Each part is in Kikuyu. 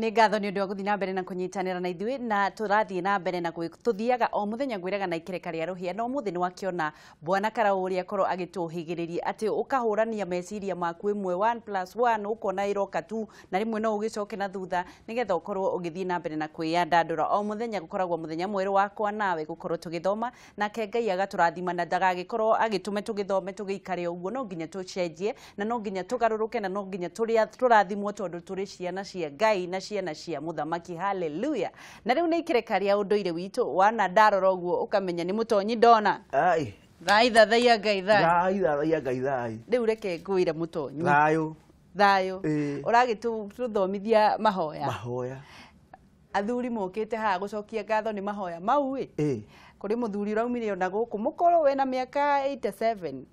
Nĩ ngatho nĩ ũndũ wa gũthiĩ na mbere na kũnyitanĩra na ithuĩ, na tũrathiĩ na mbere na tũthiaga o mũthenya ngwĩraga na ikereka rĩa rũhĩa, na ũmũthĩ nĩ wakĩona bwana Karau ũrĩa akorwo agĩtũhĩgĩrĩria atĩ ũkahũrania meciria maku ĩmwe 1 plus 1 ũkona ĩroka tu, na rĩmwe no ũgĩcoke na thutha nĩgetha ũkorwo ũgĩthiĩ na mbere na kwĩyandandũra. O mũthenya gũkoragwo mũthenya mwerũ wakwa nawe gũkorwo tũgĩthoma, nake Ngai agatũrathima na ndagagĩkorwo agĩtũme tũgĩthome tũgĩikare ũguo. No nginya tũcenjie na no nginya tũgarũrũke na no nginya tũrathimwo tondũ tũrĩ ciana cia Ngai na ciana cia mũthamaki. Haleluya. Na rĩu nĩ ikereka rĩa ũndũire witũ, wana ndarora ũguo ũkamenya nĩ mũtonyi ndona. Ai. Thai thathaiya Ngai thai. Thai thathaiya Ngai thai. Rĩu reke ngwĩre mũtonyi. Thayũ. Thayũ. Ũragĩtũthomithia mahoya. Mahoya. Athuri mokĩte haha gũcokia ngatho nĩ mahoya mau ĩ. Kũrĩ mũthuri ũraumire ona gũkũ mũkũrũ wĩna mĩaka 87.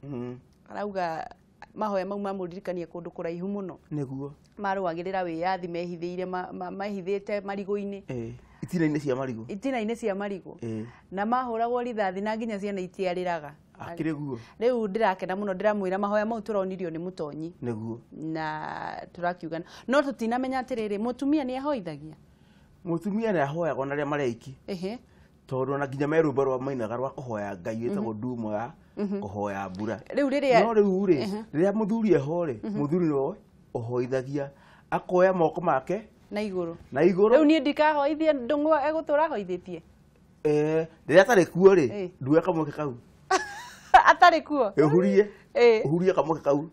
Arauga mahoya mau mamũririkania kũndũ kũraihu mũno. Nĩguo. Marũagĩrĩra wĩyathi mehithĩire mehithĩte marigũ-inĩ. Itina-inĩ cia marigũ. Itina-inĩ cia marigũ. Na mahũragwo rithathi na nginya ciana itiarĩraga. Akĩrĩ guo. Rĩu ndĩrakena mũno, ndĩramwĩra mahoya mau tũronirio nĩ mũtonyi. Nĩguo. Na tũrakiuga no tũtinamenya atĩrĩrĩ, mũtumia nĩ ahoithagia? Mũtumia nĩ ahoyaga ona arĩa marĩ aiki. Tondũ ona nginya me rwĩmbo rwa mainaga rwa kũhoya Ngai wĩtagwo ndumo ya kũhoya mbura. Rĩu rĩrĩa No rĩu rĩ, rĩrĩa mũthuri eho rĩ, mũthuri nĩwe ũhoithagia, akoya moko make na igũrũ. Na igũrũ. Rĩu niĩ ndikahoithie ndũng'wa egũtũra ahoithĩtie. Rĩrĩa atarĩ kuo rĩ, nduoe kamweke kau. Atarĩ kuo? Ũhurie. Ũhurie kamweke kau.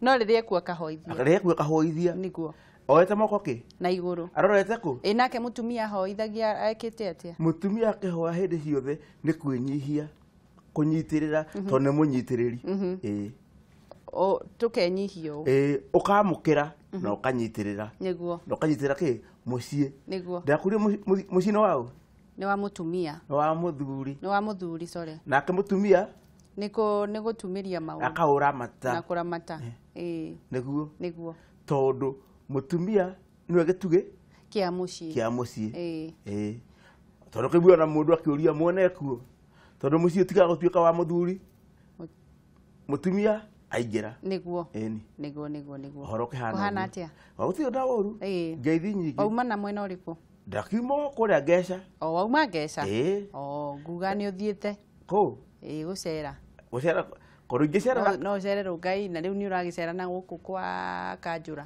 No rĩrĩa ekuo akahoithia. Rĩrĩa ekuo akahoithia. Nĩguo. Oete moko kĩ? Na igũrũ. Arorete kũ? Nake mũtumia ahoithagia ekĩte atĩa? Mũtumia akĩhoya hĩndĩ ciothe nĩ kwĩnyihia, kũnyitĩrĩra, tondũ nĩ mũnyitĩrĩri. Tũkenyihia ũũ. Ũkamũkĩra na ũkanyitĩrĩra. Nĩguo. Na ũkanyitĩrĩra kĩ? Mũciĩ. Nĩguo. Ndakũria mũciĩ nĩ waũ? Nĩ wa mũtumia. Nĩ wa mũthuri. Nĩ wa mũthuri, sorry. Nake mũtumia? Nĩ gũtumĩria maũndũ. Akaũramata. Na kũramata. Nĩguo. Nĩguo. Tondũ mũtumia nĩwe gĩtugĩ kĩa mũciĩ. Kĩa mũciĩ. Tondũ kĩguo na mũndũ akĩũria mwene kuo. Tondũ mũciĩ ũtigaga gũtuĩka wa mũthuri. Mũtumia aingĩra. Nĩguo. Ĩni. Nĩguo, nĩguo, nĩguo. Ũhoro ũkĩhana Kũhana ũguo. atĩa? Gũtirĩ na ũru. Ngeithi nyingĩ. Wauma na mwena ũrĩkũ? Ndakiuma kũrĩa Ngeca. O, wauma Ngeca? O, nguga nĩ ũthiĩte. Kũ? Gũcera. Gũcera, korwo ingĩcera No ũcere Rũngai, na rĩu nĩ ũragĩcera na gũkũ kwa Kanjũra.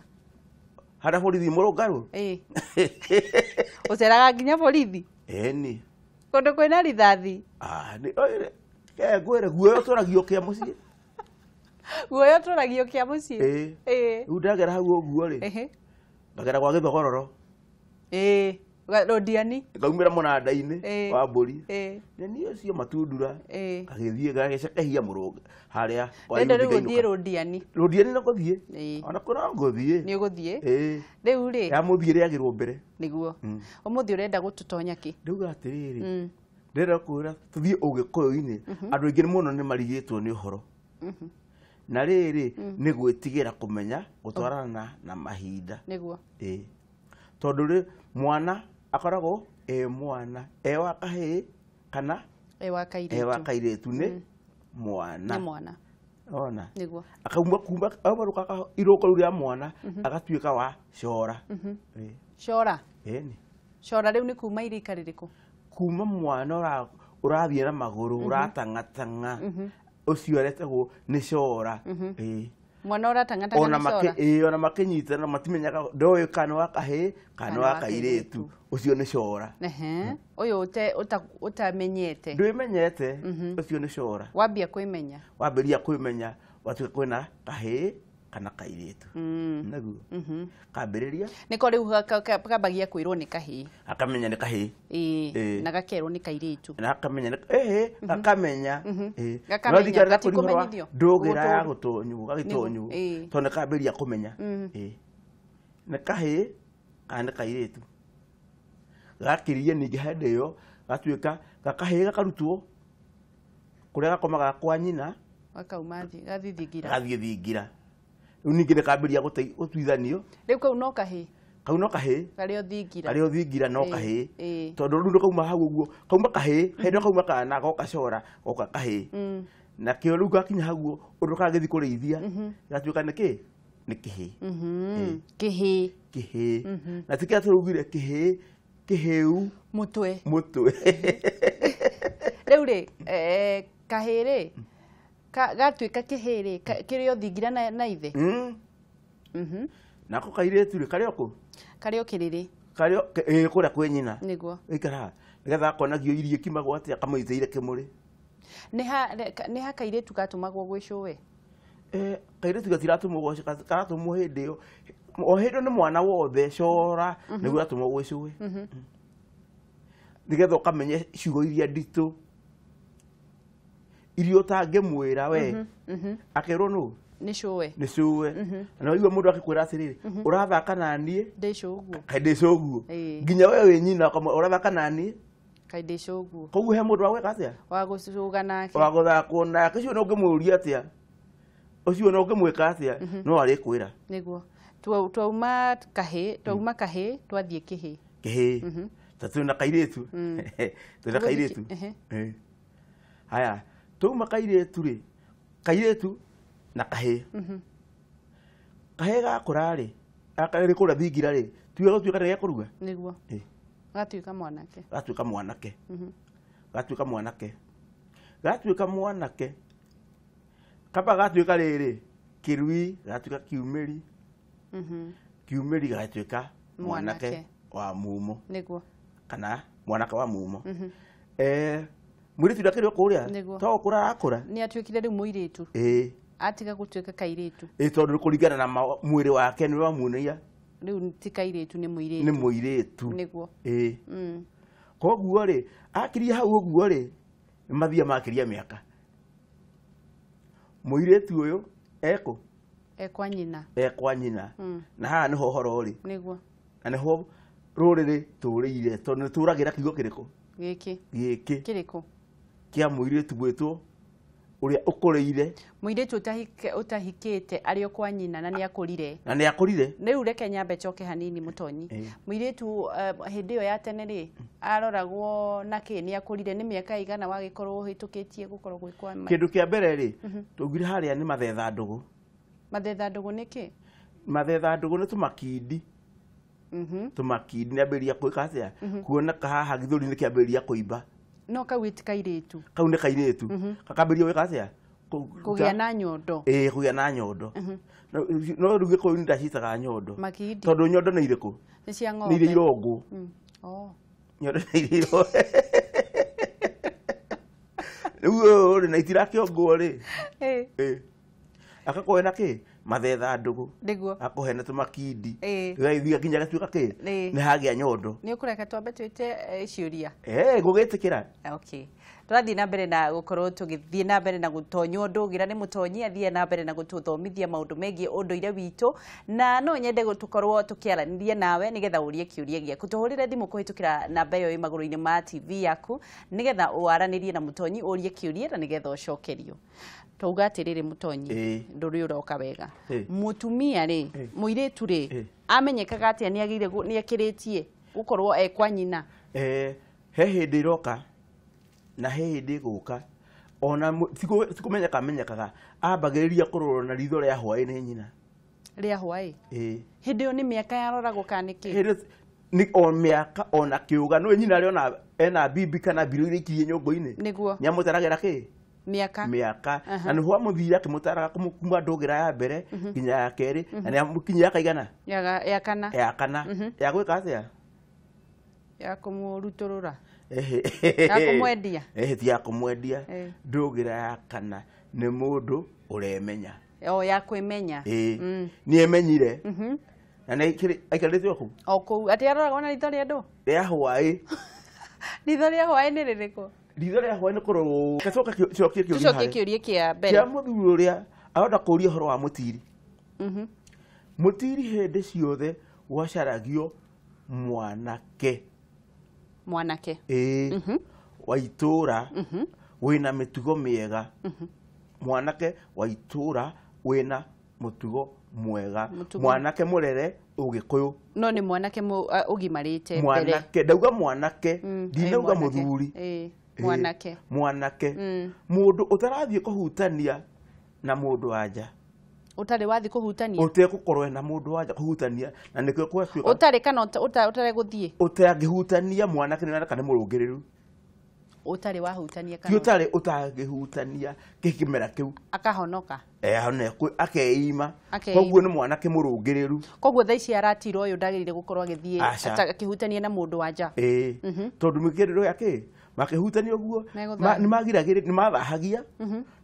Harĩa borithi mũrũngarũ? Ũceraga nginya borithi? Ĩni. Kũndũ kwĩna rithathi? Ngwĩre, guoya ũtũragio kĩa mũciĩ. Guoya ũtũragio kĩa mũciĩ? Rĩu ndagera hau ũguo rĩ, ngagera gwa Gĩthogororo. Rũndiani. Ngaumĩra mũnanda-inĩ wa mbũri. Nĩ niĩ ũcio matundura. Ngagĩthiĩ ngagĩcekehia mũrũnga harĩa kwa Ndĩrenda rĩu Yuthi ũthiĩ ngainũka. Rũndiani. Rũndiani no ngũthiĩ. Ona kũrĩa no ngũthiĩ. Nĩ ũgũthiĩ? Rĩu rĩ. Ya mũthiĩ rĩagĩrwo mbere. Nĩguo. Ũmũthĩ ũrenda gũtũtonya kĩ? Ndauga atĩrĩrĩ, ndĩrenda kwĩra tũthiĩ ũgĩkũyũ-inĩ. Andũ aingĩ mũno nĩ marigĩtwo nĩ ũhoro. Na rĩrĩ, nĩ gwĩtigĩra kũmenya gũtwarana na mahinda. Nĩguo. Tondũ rĩ, mwana akoragwo e mwana, e wa kahĩĩ kana E wa kairĩtu. E wa kairĩtu nĩ mwana. Nĩ mwana. Ona. Nĩguo. Akauma kuma, auma rũkaka irũko rĩu rĩa mwana, agatuĩka wa cora. Cora? Ĩni. Cora rĩu nĩ kuma irika rĩrĩkũ? Kuma mwana ũrathiĩ na magũrũ, ũratang'atang'a. Ũcio aretagwo nĩ cora. Mwana ũratang'atang'a nĩ cora? Ona makĩnyitana matimenyaga ndoĩ kana wa kahĩĩ kana Kana wa wa kairĩtu. kairĩtu. Ũcio nĩ cora. Ũyũ ũtamenyete. Ndwĩmenyete, ũcio nĩ cora. Wambia kwĩmenya. Wambĩrĩria kwĩmenya, watuĩka kwĩna kahĩĩ kana kairĩtu. Nĩguo. Kambĩrĩria. Nĩko rĩu kambagia kwĩrwo nĩ kahĩĩ. Akamenya nĩ kahĩĩ. Na gakerwo nĩ kairĩtu. Na akamenya nĩ gakamenya. Gakamenya, No thikara gati kũrĩ ũhoro wa kũmenyithio. ndũgĩra ya Gũtũ- gũtonywo, gagĩtonywo. Nĩguo. Tondũ nĩ kambĩrĩria kũmenya. Nĩ kahĩĩ kana nĩ kairĩtu. Gakĩria ningĩ hĩndĩ ĩyo, gatuĩka gakahĩĩ gakarutwo kũrĩa gakomaga kwa nyina. Gakauma thĩ, gathiĩ thingira. Gathiĩ thingira. Rĩu ningĩ nĩ kambĩrĩria gũtuithanio. Rĩu kau no kahĩĩ. Kau no kahĩĩ. Karĩ o thingira. Karĩ o thingira no kahĩĩ. Tondũ rĩu kauma hau ũguo, kauma kahĩĩ, hĩndĩ ĩyo kauma kana goka cora, goka kahĩĩ. Nakĩo rĩu gakinya hau ũguo, ũndũ kangĩthiĩ kũrĩithia, gatuĩka nĩ kĩ? Nĩ kĩhĩĩ. Kĩhĩĩ. Kĩhĩĩ. Na ti kĩrĩa tũraugire kĩhĩĩ, kĩhĩu mũtwe. Mũtwe. Rĩu rĩ, kahĩĩ rĩ, gatuĩka kĩhĩĩ rĩ, kĩrĩ o thingira na ithe. Nako kairĩtu rĩ, karĩ o kũ? Karĩ o kĩrĩrĩ. Karĩ o ĩĩ kũrĩa kwĩ nyina. Nĩguo. Gaikara nĩgetha akonagio irio ikimagwo atĩa kamũnyitĩrĩire kĩmũrĩ. Nĩ ha kairĩtu gatũmagwo gwĩ cũwe? Kairĩtu gatiratũmwo gwĩ cũwe, karatũmwo hĩndĩ ĩyo. O hĩndĩ nĩ mwana wothe cora nĩguo atũmwo gwĩ cũwe. Nĩgetha ũkamenye ciugo iria nditũ iria ũtangĩmwĩra we. Akerwo nũ? Nĩ cũwe. Nĩ cũwe. Na waigua mũndũ akĩkwĩra atĩrĩrĩ, ũrathaka na niĩ? Ndĩ cũguo. Kaĩ ndĩ cũguo. Nginya we wĩ nyina ũkamwĩra ũrathaka na niĩ? Kaĩ ndĩ cũguo. Koguo he mũndũ wa gwĩka atĩa? Wa gũcũga nake. Wa gũthakwo nake. Ũcio no ũngĩmũũria atĩa? Ũcio no ũngĩmwĩka atĩa? No arĩkwĩra. Nĩguo. Twauma kahĩĩ, twauma kahĩĩ, twathiĩ kĩhĩĩ. Kĩhĩĩ. Ta twĩna kairĩtu. Twĩna kairĩtu. Haya, twauma kairĩtu rĩ, kairĩtu na kahĩĩ. Kahĩĩ gakũra rĩ, gakarĩ kũrĩa thingira rĩ, tuge gũtuĩka nĩ gekũrua? Nĩguo. Gatuĩka mwanake. Gatuĩka mwanake. Gatuĩka mwanake. Gatuĩka mwanake. Kaba gatuĩka rĩrĩ, kĩrui, gatuĩka kiumĩri. Kiumĩri gatuĩka mwanake wa mumo. Nĩguo. Kana mwanake wa mumo. Mũirĩtu ndakĩrĩ o kũrĩa? To gũkũra arakũra? Nĩ atuĩkire rĩu mũirĩtu. Atiga gũtuĩka kairĩtu. Tondũ kũringana na mwĩrĩ wake nĩ wamuonia. Rĩu ti kairĩtu nĩ mũirĩtu. Nĩ mũirĩtu. Nĩguo. Koguo rĩ, akiria hau ũguo rĩ, nĩ mathiaga makĩria mĩaka. Mũirĩtu ũyũ ekũ? Ekwa nyina. Ekwa nyina. Na haha nĩho ũhoro ũrĩ. Nĩguo. Na nĩho rũrĩrĩ tũrĩire tondũ nĩ tũragĩra kiugo kĩrĩkũ? Gĩkĩ. Gĩkĩ. Kĩrĩkũ? Kĩa mũirĩtu gwĩtwo ũrĩa ũkũrĩire. Mũirĩtu ũtahikĩte arĩ o kwa nyina na nĩ akũrire. Na nĩ akũrire. Rĩu reke nyambe njoke hanini mũtonyi. Mũirĩtu hĩndĩ ĩyo ya tene rĩ, aroragwo na kĩ nĩ akũrire nĩ mĩaka igana wagĩkorwo ũhĩtũkĩtie gũkorwo gwĩ kwa Kĩndũ kĩa mbere rĩ, tũngire harĩa nĩ mathetha ndũgũ. Mathetha ndũgũ nĩ kĩ? Mathetha ndũgũ nĩ tũmakindi. Tũmakindi nĩ ambĩrĩria gwĩka atĩa? Kuona haha gĩthũri nĩ kĩambĩrĩria kũimba. No kau ti kairĩtu. Kau nĩ kairĩtu. Gakambĩrĩria gwĩka atĩa? Kũgĩa na nyondo. Kũgĩa na nyondo. No rĩu Gĩkũyũ nĩ ndacitaga nyondo. Makindi. Tondũ nyondo nĩ irĩkũ? Nĩ cia ng'ombe. Nĩ iria irongwo. Nyondo nĩ iria irongwo. Rĩu rĩ na itirakĩongwo rĩ. Akakũhe na kĩ? Mathetha ndũgũ. Nĩguo. Akũhe na tũmakindi. Gagĩthiĩ nginya gatuĩka kĩ? Nĩ hagĩa nyondo. Nĩ ũkũreka twambe twĩte ciũria? Ngũgĩtĩkĩra. Okay. Tũrathiĩ na mbere na gũkorwo tũgĩthiĩ na mbere na gũtonywo ndũgĩra nĩ mũtonyi athiĩ na mbere na gũtũthomithia maũndũ megiĩ ũndũire witũ na no nyende tũkorwo tũkĩaranĩria nawe nĩgetha ũrie kĩũria gĩaku. Tũhũrĩre thimũ kũhĩtũkĩra namba ĩyo ĩ magũrũ-inĩ ma TV yaku nĩgetha waranĩrie na mũtonyi ũrie kĩũria na nĩgetha ũcokerio. Twauga atĩrĩrĩ mũtonyi, ndũrĩ ũroka wega. Mũtumia rĩ, mũirĩtu rĩ, amenyekaga atĩa nĩ agĩire nĩ akĩrĩtie gũkorwo e kwa nyina? He hĩndĩ ĩroka na he hĩndĩ ĩgũka ona tikũmenyeka amenyekaga ambagĩrĩria kũrorwo na ritho rĩa hwaĩ nĩ nyina. Rĩa hwaĩ? Hĩndĩ ĩyo nĩ mĩaka yaroragwo kana nĩ kĩ? Nĩ o mĩaka ona kĩũga nĩ nyina arĩ ena bibi kana mbirũ iria ikirie nyũngũ-inĩ. Nĩguo. Nĩ amũtaragĩra kĩ? Mĩaka. Mĩaka. Na nĩho amũthire akĩmũtaraga kuma ndũgĩra ya mbere nginya ya kerĩ na nĩ amũkinyia ya kaigana? Ya kana. Ya kana. Ya gwĩka atĩa? Ya kũmũrutũrũra. Ya kũmwendia. Ti ya kũmwendia. Ndũgĩra ya kana nĩ mũndũ ũremenya. O ya kwĩmenya. Nĩ emenyire. Na nĩ aikarĩte o kũu. O kũu. Atĩ aroragwo na ritho rĩa ndũ? Rĩa hwaĩ. Ritho rĩa hwaĩ nĩ rĩrĩkũ? Ritho rĩa hwaĩ nĩ kũrorwo. Gacoka cokie kĩũria. Tũcokie kĩũria kĩa mbere. Kĩa mũthuri ũrĩa arenda kũũria ũhoro wa mũtiri. Mũtiri hĩndĩ ciothe gwacaragio mwanake. Mwanake. Wa itũũra wĩna mĩtugo mĩega. Mwanake wa itũũra wĩna mũtugo mwega. Mwanake mũrere Ũgĩkũyũ. No nĩ mwanake ũgimarĩte mbere. Mwanake, ndauga mwanake, ndinauga mũthuri. Mwanake. Mwanake. Mũndũ ũtarathiĩ kũhutania na mũndũ wa nja. Ũtarĩ wathiĩ kũhutania. Ũtegũkorwo na mũndũ wanja kũhutania na nĩkĩo gwatuĩka Ũtarĩ kana ũtarĩ gũthiĩ. Ũtangĩhutania mwanake nĩ kana nĩ mũrũngĩrĩru. Ũtarĩ wahutania Ti kana ũtarĩ ũtangĩhutania kĩmera kĩu. Akahonoka. Akeima. Akeima. Koguo nĩ mwanake mũrũngĩrĩru. Koguo thaa ici aratira ũyũ ndagĩrĩire gũkorwo agĩthiĩ Aca. akĩhutania na mũndũ wa nja. Ĩĩ. Tondũ mĩkĩrĩro ya kĩ makĩhutania ũguo Megũthahia. nĩ mathahagia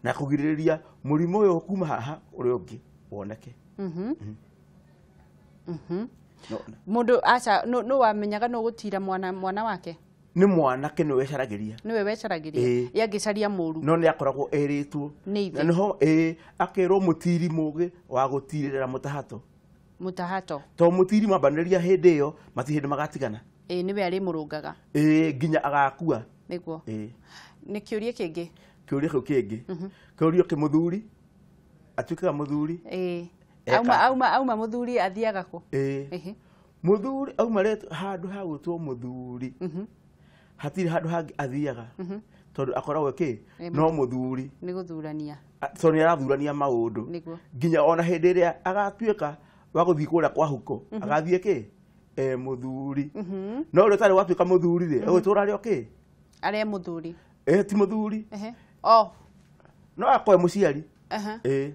na kũgirĩrĩria mũrimũ ũyũ kuma haha ũrĩa ũngĩ woneke. Mũndũ aca nũ wamenyaga nũ gũtira mwana wake? Nĩ mwanake nĩwe wecaragĩria. Nĩwe wecaragĩria. Ĩĩ. Ye angĩcaria mũru. No nĩ akoragwo erĩtwo. Nĩ ithe. Na nĩho akerwo mũtiri mũgĩ wa gũtirĩrĩra mũtahato. Mũtahato. To mũtiri mambanĩria hĩndĩ ĩyo matirĩ hĩndĩ magatigana. Ĩĩ nĩwe arĩmũrũngaga. Ĩĩ nginya agakua. Nĩguo. Ĩĩ. Nĩ kĩũria kĩngĩ. Kĩũria kĩu kĩngĩ. Kĩũria kĩ mũthuri. Atuĩkaga mũthuri. Ĩĩ. Eka. Auma mũthuri athiaga kũ? Ĩĩ. Ĩhĩ. Mũthuri auma handũ ha gwĩtwo mũthuri. Hatirĩ handũ hangĩ athiaga. Tondũ akoragwo kĩ? No mũthuri. Nĩ gũthurania. Tondũ nĩ arathurania maũndũ. Nĩguo. Nginya ona hĩndĩ ĩrĩa agatuĩka wa gũthiĩ kũrĩa kwa huko, agathiĩ kĩ? Mũthuri. No ũrĩa ũtarĩ watuĩka mũthuri rĩ, egũtũra arĩ o kĩ? Arĩ mũthuri. Ti mũthuri. Ehe. Oh. No akorwo e mũciari. Aha. Ĩĩ.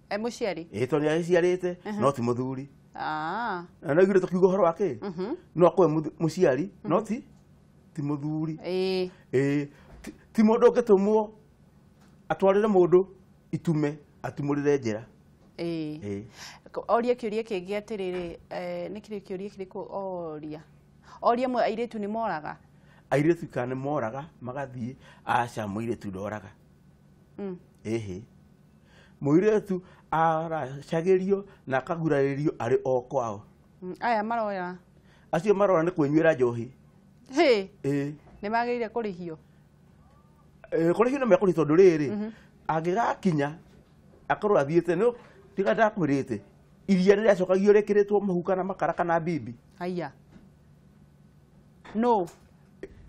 E mũciari. Ĩĩ tondũ nĩ agĩciarĩte, no ti mũthuri. Na no iguire tũkiuga ũhoro wa kĩ? No akorwo e mũciari, no ti mũthuri. Ĩĩ. Ĩĩ. Ti mũndũ ũngĩtũmwo atwarĩre mũndũ itume atumũrĩre njĩra. Ĩĩ. Ĩĩ. Oria kĩũria kĩngĩ atĩrĩrĩ, nĩ kĩrĩ kĩũria kĩrĩkũ oria? Oria airĩtu nĩ moraga? Airĩtu kana nĩ moraga magathiĩ, aca mũirĩtu ndoraga. Ĩhĩ. Mũirĩtu aracagĩrio na akagurarĩrio arĩ o kwao. Aya maroya. Acio marora nĩ kwĩnyuĩra njohi. Hĩ. Ĩĩ. Nĩ magĩrĩire kũrĩhio? Kũrĩhio nĩ mekũrĩhio tondũ rĩrĩ, angĩgakinya akorwo athiĩte no tiga ndakwĩrĩte iria nĩ rĩacokagio rĩkĩrĩtwo mũhu kana makara kana mbimbi. Haiya. No.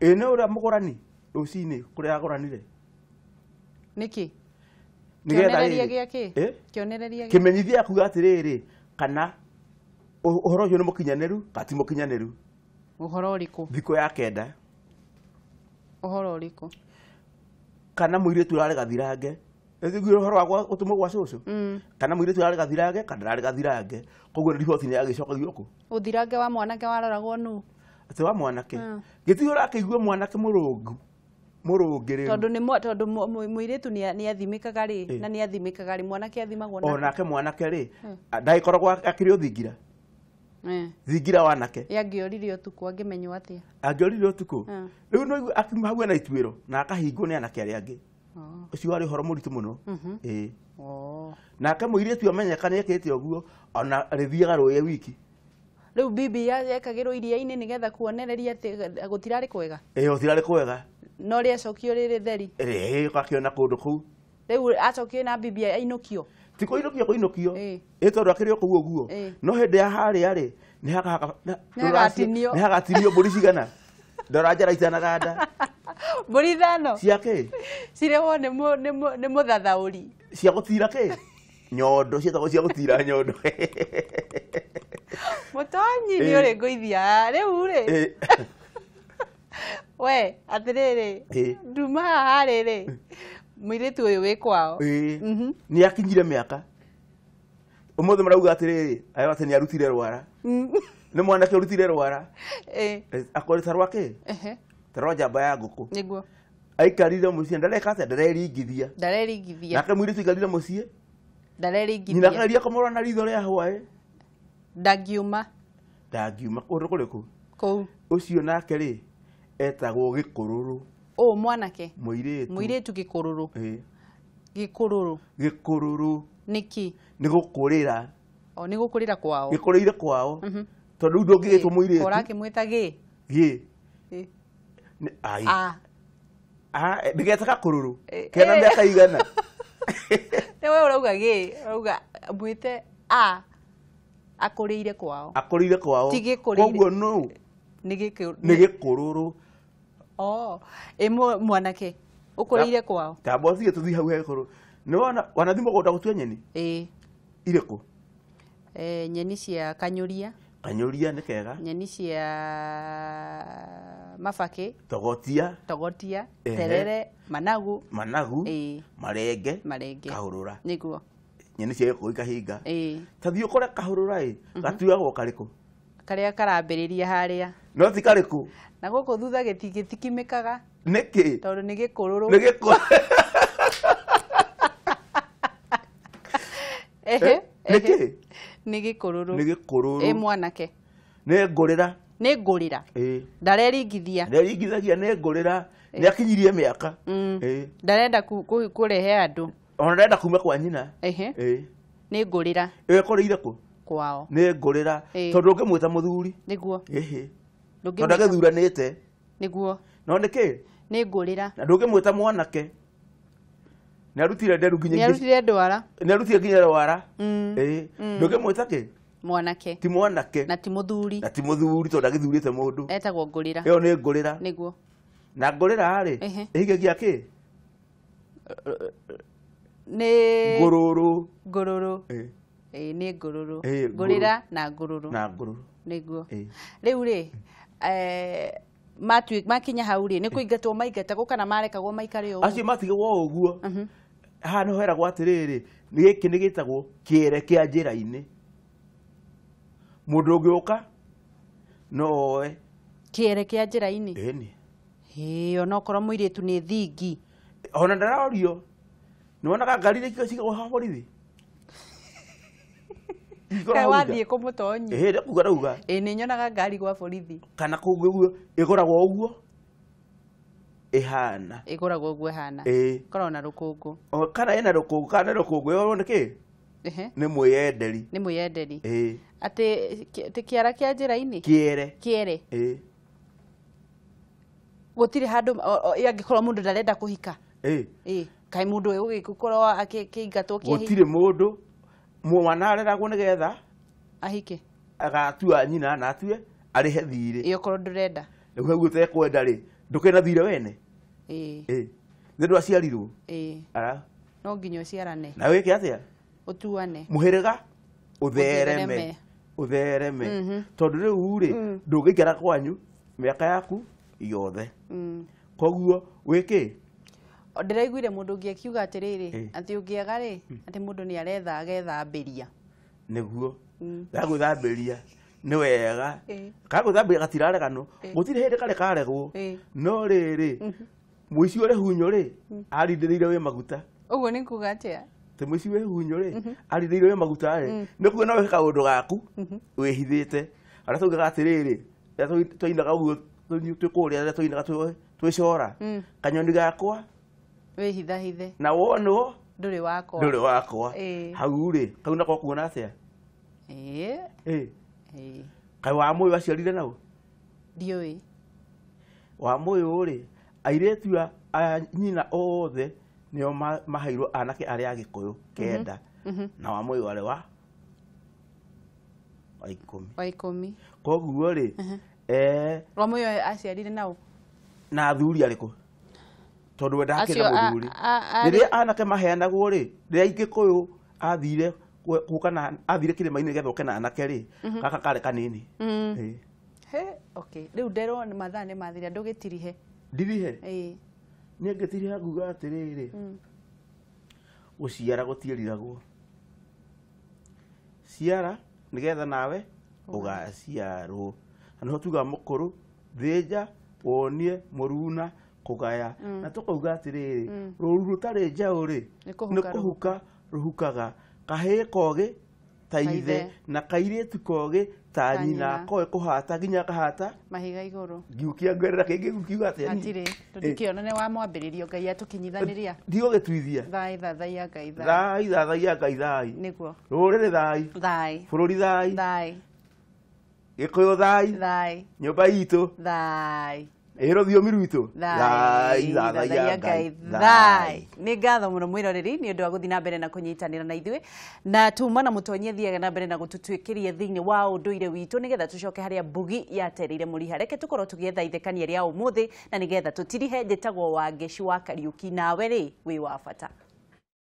Ĩĩ nĩ ũrĩa mũgũrani rũcinĩ kũrĩa agũranire. Nĩkĩ? Nĩgetha Kĩonereria rĩrĩ. gĩa kĩ? Ĩ? Kĩonereria gĩa Kĩmenyithia kuga atĩrĩrĩ kana ũhoro ũcio nĩ mũkinyanĩru kana ti mũkinyanĩru. Ũhoro ũrĩkũ? Thikũ ya kenda. Ũhoro ũrĩkũ? Kana mũirĩtu ũrarĩ gathirange. Ĩthiguire ũhoro wa gũtũmwo gwa cũcũ. Kana mũirĩtu ũrarĩ gathirange kana ndararĩ gathirange. Koguo riboti nĩ yagĩcokagio kũ? Ũthirange wa mwanake waroragwo nũ? Atĩ wa mwanake. Gĩtirĩ ũrakĩigua mwanake mũrũngu. Mũrũngĩrĩru. Tondũ nĩ tondũ mũirĩtu nĩ athimĩkaga rĩ, na nĩ athimĩkaga rĩ, mwanake athimagwo na. O nake mwanake rĩ, ndagĩkoragwo akĩrĩ ũthingira. Thingira wanake. Ye angĩorire ũtukũ angĩmenywo atĩa? Angĩorire ũtukũ. Rĩu no akiuma hau ena ituĩro na akahingwo nĩ anake arĩa angĩ. Ũcio warĩ ũhoro mũritũ mũno. Ĩĩ. Nake mũirĩtu amenyeka nĩ ekĩte ũguo ona rĩthiaga rũĩ wiki. Rĩu bibi yekagĩrwo iria-inĩ nĩgetha kuonereria atĩ gũtirarĩ kwega. Ĩĩ gũtirarĩ kwega. No rĩacokio rĩrĩ theri. Ĩĩ ũgakĩona kũndũ kũu. Rĩu acokio na bibi ainũkio. Ti kũinũkio kũinũkio. Ĩĩ tondũ akĩrĩ o kũu ũguo. No hĩndĩ ya harĩa rĩ nĩ hagatinio mbũri cigana. Ndora njara itanaganda. Mbũri ithano. Cia kĩ? Cirehwo nĩ mũthathaũri. Cia gũtira kĩ? Nyondo ciĩtagwo cia gũtira nyondo. Mũtonyi nĩ ũrĩ ngũithia rĩu rĩ. We atĩrĩrĩ nduma haha rĩrĩ mũirĩtu ũyũ wĩ kwao. Nĩ akinyire mĩaka. Ũmũthĩ marauga atĩrĩrĩ ayo atĩ nĩ arutire rwara. Nĩ mwanake ũrutire rwara. Akorĩ ta rwa kĩ? Ta rwa njamba ya ngũkũ. Nĩguo. Aikarire mũciĩ ndareka atĩa ndareringithia. Ndareringithia. Nake mũirĩtu aikarire mũciĩ. Ndareringithia. Nyina akageria kũmũrora na ritho rĩa hwaĩ. Ndangiuma. Ndangiuma kũndũ kũrĩkũ? Kũu. Ũcio nake rĩ etagwo gĩkũrũrũ. Ũ mwanake. Mũirĩtu. Mũirĩtu gĩkũrũrũ. Gĩkũrũrũ. Gĩkũrũrũ. Nĩkĩ? Nĩ gũkũrĩra. O nĩ gũkũrĩra kwao. Gĩkũrĩire kwao. Tondũ rĩu ndũngĩgĩtwo mũirĩtu. Ũrakĩmwĩta gĩ? Gĩ. Ai. Ndĩgeta gakũrũrũ. Kena mĩaka igana. Nĩ we ũrauga gĩ, ũrauga mwĩte a akũrĩire kwao. Akũrĩire kwao. Ti gĩkũrĩire. Koguo nũ? Nĩ gĩkũrũrũ. Ĩ mwanake ũkũrĩire kwao. Tamba ũthiĩ tũthiĩ hau he gĩkũrũ. Nĩ wona wanathiĩ mũgũnda gũtua nyeni? Ĩĩ. Irĩkũ? Nyeni cia kanyũria. Kanyũria nĩ kega. Nyeni cia mabakĩ. Togotia. Togotia, terere, managu. Managu. Marenge. Marenge. Kahũrũra. Nĩguo. Nyeni cia gĩkũyũ ikahinga. Ta thiĩ ũkore kahũrũra ĩ, gatuagwo karĩkũ? Karĩa karambĩrĩria harĩa. No ti karĩkũ? Na gũkũ thutha gĩtikimĩkaga. Nĩkĩ? Tondũ nĩ gĩkũrũrũ. Nĩ gĩkũrũ. Nĩkĩ? Nĩ gĩkũrũrũ. Nĩ gĩkũrũrũ. Ĩ mwanake. Nĩ ngũrĩra. Nĩ ngũrĩra. Ndareringithia. Nderingithagia nĩ ngũrĩra. Nĩ akinyirie mĩaka. Ndarenda kũrehe andũ. Ona ndarenda kuma kwa nyina. Nĩ ngũrĩra. Ĩyo ĩkũrĩire kũ? Kwao. Nĩ ngũrĩra. Tondũ ũngĩmwĩta mũthuri. Nĩguo. Tondũ agĩthuranĩte. Nĩguo. No nĩkĩ? Nĩ ngũrĩra. Na ndũngĩmwĩta mwanake. Nĩ arutire nderu nginya. Nĩ arutire ndwara. Nĩ arutire nginya ndwara. Ndũngĩmwĩta kĩ? Mwanake. Ti mwanake. Na ti mũthuri. Na ti mũthuri tondũ agĩthurĩte mũndũ. Etagwo ngũrĩra. Ĩyo nĩ ngũrĩra. Nĩguo. Na ngũrĩra rĩ, ĩhigagia kĩ? Nĩ ngũrũrũ. Ngũrũrũ. Nĩ ngũrũrũ. Ngũrĩra na ngũrũrũ. Na ngũrũrũ. Nĩguo. Rĩu rĩ, makinya hau rĩ, nĩ kũingatwo maingatagwo kana marekagwo maikare ũguo? Acio matigagwo ũguo. Haha nĩho heragwo atĩrĩrĩ, gĩkĩ nĩ gĩtagwo kĩere kĩa njĩra-inĩ. Mũndũ ũngĩũka no oe. Kĩere kĩa njĩra-inĩ? Ĩni. Ĩĩ, onokorwo mũirĩtu nĩ thingi. Ona ndaraũrio. Nĩ wonaga ngari iria cigagwo haha borithi? Kaĩ wathiĩ kũmũtonyi? Ĩĩ, ndĩkuga ndauga. Ĩĩ, nĩ nyonaga ngari gwa borithi. Kana kũngĩ ũguo ĩgũragwo ũguo ĩhana. Ĩgũragwo ũguo ĩhana. Ĩĩ. Ĩkoragwo na rũkũngũ. Kana ĩna rũkũngũ, kana rũkũngũ ĩyorwo nĩ kĩ? Nĩ mwĩyenderi. Nĩ mwĩyenderi. Ĩĩ. Atĩ kĩara kĩa njĩra-inĩ? Kĩere. Kĩere. Ĩĩ. Gũtirĩ handũ angĩkorwo mũndũ ndarenda kũhika. Ĩĩ. Kaĩ mũndũ ũgĩkorwo akĩingatwo kĩehi? Gũtirĩ mũndũ mwana areragwo nĩgetha ahike. Agatua nyina na atue arĩhe thirĩ. Ĩĩ, okorwo ndũrenda. Rĩu hau ũtekwenda rĩ, ndũkĩrĩ na thirĩ wene. Ĩĩ. Nĩ ndwaciarirwo. Ĩĩ. No nginya ũciarane. Na wĩke atĩa? Ũtuane. Mũhĩrĩga ũthereme. Ũthereme. Tondũ rĩu rĩ, ndũngĩikara kwanyu mĩaka yaku yothe. Koguo wĩkĩ? Ndĩraiguire mũndũ ũngĩ akiuga atĩrĩrĩ, atĩ ũngĩaga rĩ, atĩ mũndũ nĩ aretha agethambĩria. Nĩguo. Gagwĩthambĩria nĩ wega. Gagwĩthambĩria gatirareganwo. Gũtirĩ hĩndĩ karĩ karegwo. No rĩrĩ, mũici ũrĩ hunyũ rĩ, arindĩrĩire wĩ maguta. Ũguo nĩ kuga atĩa? Atĩ mũici wĩ hunyũ rĩ, arindĩrĩire wĩ maguta rĩ, nĩ kuga no wĩke kaũndũ gaku wĩhithĩte. Arĩa taugaga atĩrĩrĩ, rĩrĩa twainaga ũguo twĩ kũrĩa, rĩrĩa twainaga twĩcora, kanyoni gakwa wĩhithahithe. Na wonwo ndũrĩ wakwa. Ndũrĩ wakwa. Hau rĩ, kau nako kuona atĩa? Ĩĩ. Kaĩ Wamũyũ aciarire nau? Ndiũĩ. Wamũyũ rĩ, airĩtu a nyina othe nĩo maheirwo anake arĩa a Gĩkũyũ kenda. Na Wamũyũ arĩ wa 10. Wa 10. Koguo rĩ, Wamũyũ aciarire nau? Na athuri arĩkũ? Tondũ we ndakĩrĩ na mũthuri. Rĩrĩa anake maheanagwo rĩ, rĩrĩa Gĩkũyũ athire gũka na athire kĩrĩma-inĩ nĩgetha oke na anake rĩ, gaka karĩ kanini. He, okay. Rĩu nderwo nĩ mathaa nĩ mathira, ndũgĩtirihe. Ndirihe? Ĩĩ. Niĩ ngĩtiriha nguga atĩrĩrĩ, gũciara gũtiĩriragwo. Ciara nĩgetha nawe ũgaciarwo. Na nĩho tugaga mũkũrũ, thĩnja, wonie, mũruna, kũgaya. Na tũkauga atĩrĩrĩ, rũru rũtarĩ njaũ rĩ, Nĩ nĩ kũhuka rũhukaga. Kahĩĩ kogĩ ta ithe, na kairĩtu kogĩ ta nyina, koĩ kũhata nginya kahata mahiga igũrũ. Ngiukia ngwerera kĩngĩ ngiuga atĩa? Hatirĩ, tũtikĩona nĩ wa mwambĩrĩrio Ngai atũkinyithanĩria. Ndigũgĩtuithia. Thai thathaiya Ngai thai. Thai thathaiya Ngai thai. Nĩguo. Rũrĩrĩ thai. Thai. Bũrũri thai. Thai. Gĩkũyũ thai. Thai. Nyũmba itũ. Thai. Ĩ rũthiomi rwitũ. Thai thathaiya Ngai thai. Nĩ ngatho mũno mwĩroreri nĩ ũndũ wa gũthiĩ na mbere na kũnyitanĩra na ithuĩ, na tuma na mũtonyi athiaga na mbere na gũtũtuĩkĩria thĩinĩ wa ũndũire witũ nĩgetha tũcoke harĩa mbugi yatereire mũriha. Reke tũkorwo tũgĩetha ithekania rĩa ũmũthĩ na nĩgetha tũtirihe. Njĩtagwo Wangeci wa Kariũki, nawe rĩ wĩ wa bata.